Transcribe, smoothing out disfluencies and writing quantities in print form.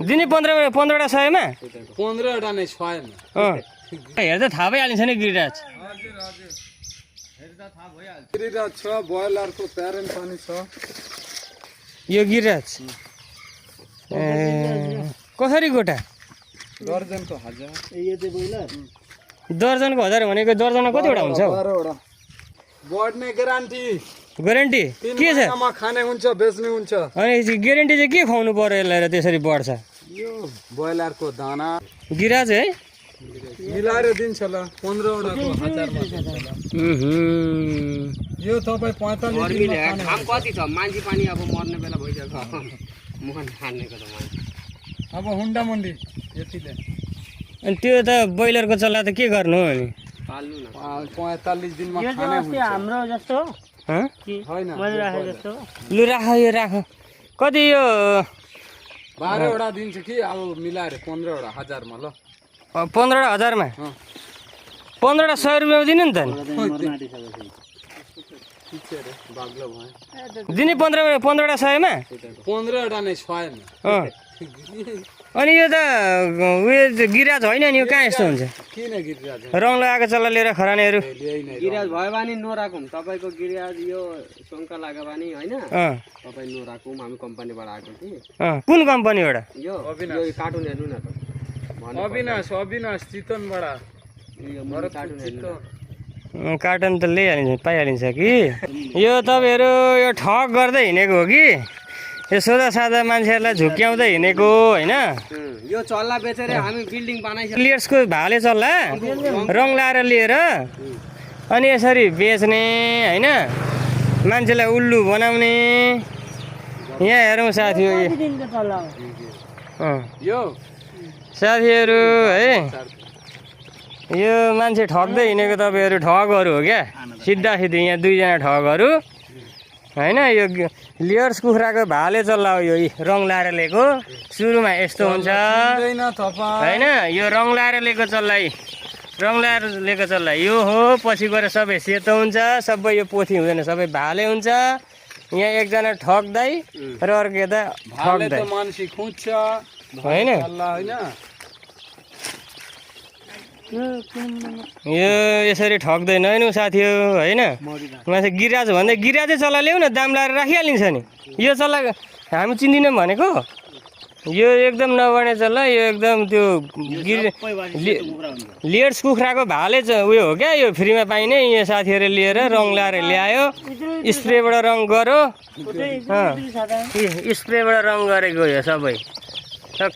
दिने 15वटा 100मा 15वटा नै 100मा हेर्दा थाहा भइहालिन्छ नि गिरिराज गिरिराज छ ब्रोइलरको प्यारेन्ट पनि छ यो गिरिराज कसरी गोटा दर्जनको 1000 दर्जनको 1000 भनेको दर्जनमा कतिवटा हुन्छ 12वटा बढ्ने ग्यारेन्टी के छ खाने हुन्छ बेच्ने हुन्छ अनि ग्यारेन्टी चाहिँ के खुवाउनु पर्यो यसलाई र त्यसरी बढ्छ यो ब्रोइलरको दाना गिरिराज है मिलाएर दिन्छ ल 15वटाको 1000 मा यो तपाई 45 दिनमा खाने काम कति छ मान्छे पानी अब मर्ने बेला भइसक्यो मुखन खानेको त मैले अब हुन्डा मन्डी यतिले अनि त्यो त ब्रोइलरको चल्ला त के गर्नु हो अनि पाल्नु न 45 दिनमा खाने हुन्छ हाम्रो जस्तो हैन मैले राखे जस्तो लु राख यो राख कति यो 12वटा दिन्छ कि अब मिलाएर 15वटा 1000 मा ल 15वटा 1000 मा 15वटा 100 रुपैयाँ दिनु नि त बाग्लो भयो दिने 15वटा 100मा 15वटा नै 100मा अनि यो त उयो गिरिराज होइन नि यो कहाँ यस्तो हुन्छ किन गिरिराज रङ लगाएको चल्ला लिएर खरानीहरू गिरिराज भयो भने नराखौँ तपाईँको गिरिराज यो शङ्का लाग्यो भने होइन तपाईँ नराखौँ हामी कम्पनीबाट आएको कि कुन कम्पनीबाट यो कार्टुन हेर्नु न त अविनाश चितवनबाट यो मेरो कार्टुन हेर्नु कार्टन त ल्याइहालिन्छ पाइहालिन्छ कि यो तपाईँहरू यो ठग गर्दै हिँडेको हो कि यो सोधा सादा मान्छेहरूलाई झुक्क्याउँदै हिँडेको होइन यो चल्ला बेचेर हामी बिल्डिङ बनाइसक्यो प्लेयर्सको भाले चल्ला रङ लाएर लिएर अनि यसरी बेच्ने होइन मान्छेलाई उल्लु बनाउने यहाँ हेरौँ साथी यो साथीहरू है यो मान्छे ठग्दै हिँडेको तपाईँहरू ठगहरू हो क्या सिधा सिधी यहाँ दुईजना ठगहरू होइन यो लियर्स कुखुराको भाले चल्ला हो यो रङ लाएर लिएको सुरुमा यस्तो हुन्छ होइन यो रङ लाएर लिएको चल्ला रङ लाएर लिएको चल्ला यो हो पछि गएर सबै सेतो हुन्छ सबै यो पोथी हुँदैन सबै भाले हुन्छ यहाँ एकजना ठग्दै र अर्को यता ठग्दै मान्छे खुच्छ होइन यो यसरी ठग्दैन नि साथी हो होइन मान्छे गिरिराज भन्दै गिरिराजै चल्ला ल्याउ न दाम लाएर राखिहालिन्छ नि यो चल्ला हामी चिन्दिनौँ भनेको यो एकदम नबढ्ने चल्ला यो एकदम त्यो लियर्स कुखुराको भाले उयो हो क्या यो फ्रीमा पाइने यहाँ साथीहरूले लिएर रङ लाएर ल्यायो स्प्रेबाट रङ गऱ्यो स्प्रेबाट रङ गरेको यो सबै